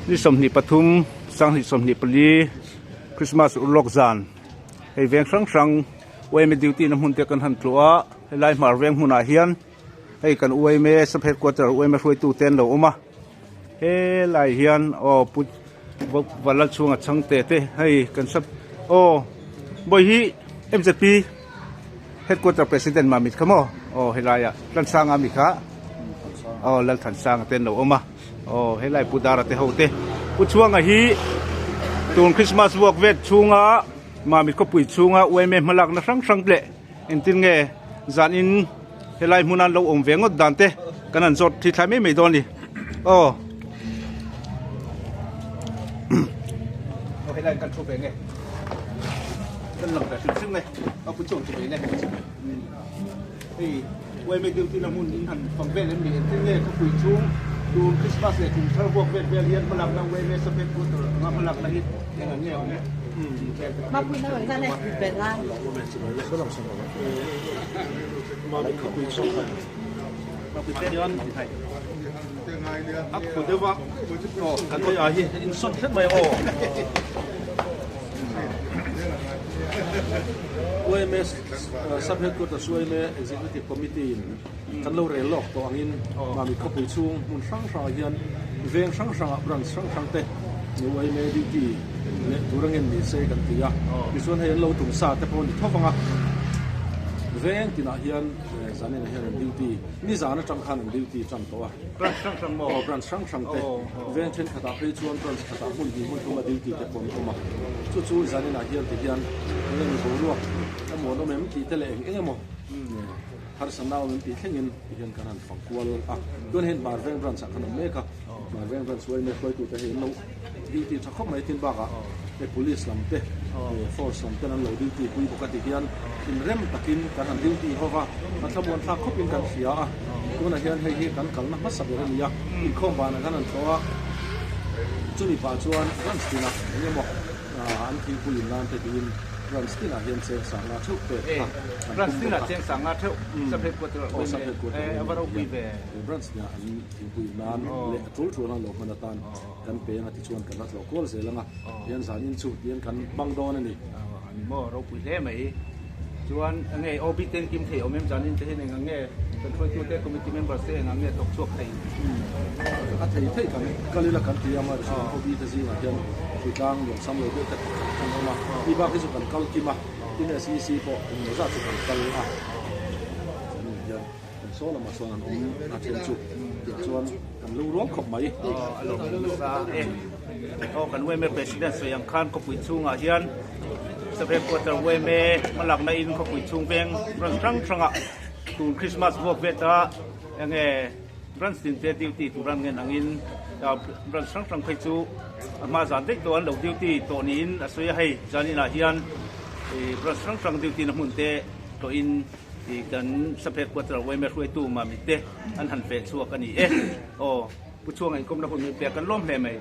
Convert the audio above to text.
Ni 23 2024 Christmas urlawk zan hei veng hrang hrang yma duty na hmun te kan han tluh a helai hmar veng hmunah hian hei kan yma sub headquarter yma hruaitu te an lo awm a helai hian aw pu Vanlalchhunga chhangte te hei kan sub aw bawihi mzp headquarter president Mamit kha maw aw helaiah Tlansanga ami kha aw Lalthansanga te an lo awm a. Aw helai Pu Dara te ho te Pu Chhuanga hi tun Christmas vuak vet chhunga Mamit khawpui chhunga yma hmalakna hrang hrang leh engtin nge zanin helai hmuna an lo awm ve ngawt dan te kan han zawt thi thlai mai mai dawn a ni aw aw helai kan thu ve nge kan lang ve hrim hrim nge aw Pu Chhuang chu ve le Hei yma duty na hmun in han fang vel em ni? Engtin nge khawpui chhung tun Christmas leh kum thar vuak vet vel hian hmalakna yma sub headquarter anga hmalakna hi eng ang nge awm e? A khu deuh a, kan hawi ah hi insawn hret mai aw. YMS Sub Headquarters yma Executive Committee in kan lo rel lawk tawh angin Mami khawpui chhung hmun hrang hrangah hian veng hrang hrangah branch hrang hrang te yma duty leh tur a ngen ni se kan ti a, tichuan hei an lo tum sa te pawh a ni tho vang a, veng tinah hian zaninah hian an duty nizan atang khan an duty tan tawh a. Branch hrang hrang maw? Aw branch hrang hrang te. Veng thenkhatah phei chuan branch khatah hmun hnih hmun thuma duty te pawh an awm a. Chu chu zaninah hian ti hian eng emaw boruak emaw an awm em tih te leh eng eng emaw harsatna awm em tih thlengin ti hian kan han fang kual a. Chuan hei Hmar Veng branch ah khan awm mek a. Hmar Veng branch yma hruaitute hei an lo duty tha khawp mai tin bakah hei police lam te force lam ten an lo duty pui bawk a ti hian inrem takin kan han duty ho va a thlamuan thlak khawpin kan hria a tunah hian hei hi kan kalna hmasa ber a ni a inkhawm banah khan an tlawh a chumi pah chuan branch tinah eng emaw an thingpui in nan te tiin branch tinah hian cheng sanga theuh pek kha an branch tinah cheng sanga theuh sub headquarter sub headquarter a va ropui ve branch tinah an thingpui in nan leh a tul tul a lo hman atan kan peng a tichuan kan la tlawh kual zel ang a tihian zanin chu tihian kan hmang dawn a ni. A ni maw ropui hle mai. Chuan enge OB ten kim thei awm em zanin te hian eng ang nge kan hruaitute committee members te eng ang nge thawk chhuak thei? A thei thei kan kal ila kan ti ang a chuan OB te zingah hian hritlang nuam sam lo deuh te pakhat kan awm a mi bak hi chu kan kal kim a tin SEC pawh engemaw zat chu kan kal a zanin hian. Kan saw lamah chuan an awm a then chu tih chuan kan lung rual khawp mai. Aw a lo awm nasa e. Aw kan yma President sawi ang khan khawpui chhungah hian Sub Headquarter yma hmalakna in khawpui chhung veng branch hrang hrangah tun Christmas vuak vet a enge branch tin te duty tur an ngen angin branch hrang hrang phei chu a hma zan daih tawh an lo duty tawh niin a sawi a hei zaninah hian branch hrang hrang duty na hmun te tlawhin Tih kan Sub Headquarter yma hruaitu Mamit te an han feh chhuak a ni e. Aw, Pu Chhuanga inkawmna hun min pek kan lawm hle mai.